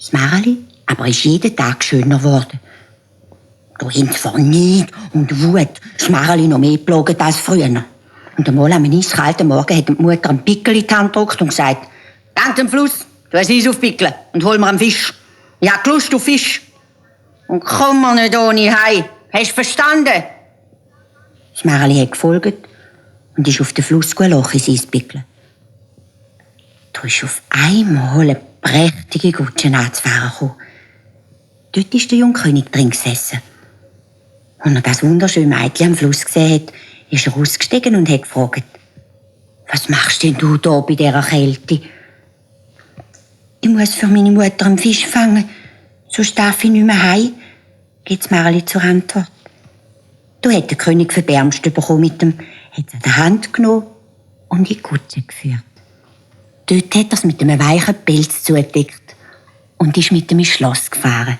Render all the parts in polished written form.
Das Märeli aber ist jeden Tag schöner geworden. Da haben vor Neid und Wut das Märeli noch mehr geplagen als früher. Und einmal am eiskalten Morgen hat die Mutter einen Pickel in die Hand gedrückt und gesagt: «Gang zum Fluss, du hast Eis aufpickeln und hol mir einen Fisch. Ich hab Lust auf Fisch. Und komm mir nicht ohne heim. Hast du verstanden?» Das Märeli hat gefolgt und ist auf den Fluss ein Loch ins Eis pickeln. Da ist auf einmal eine prächtige Gutsche anzufahren gekommen. Dort ist der Jungkönig drin gesessen. Als er das wunderschöne Mädchen am Fluss gesehen hat, ist er ausgestiegen und hat gefragt: «Was machst denn du da bei dieser Kälte?» «Ich muss für meine Mutter einen Fisch fangen, sonst darf ich nicht mehr heim», gibt das Märeli zur Antwort. Da hat der König Verbärmst bekommen mit dem, hat es an der Hand genommen und in die Kutsche geführt. Dort hat er es mit einem weichen Pelz zugedeckt und ist mit ihm ins Schloss gefahren.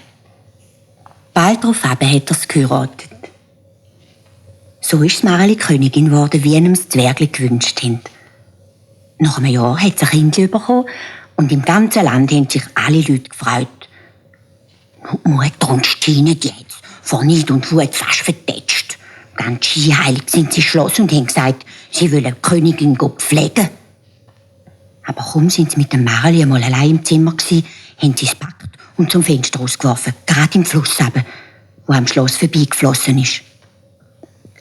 Bald darauf hat er es geheiratet. So ist das Märeli Königin geworden, wie ihm das Zwergli gewünscht haben. Nach einem Jahr hat sie ein Kind bekommen und im ganzen Land haben sich alle Leute gefreut. Und die Mutter und Stine, die hat vor Neid und Wut fast vertätscht. Ganz scheinheilig sind sie ins Schloss und haben gesagt, sie wollen die Königin pflegen. Aber kaum sind sie mit dem Märeli einmal allein im Zimmer gewesen, haben sie es gepackt und zum Fenster rausgeworfen, gerade im Fluss runter, wo am Schloss vorbeigeflossen ist.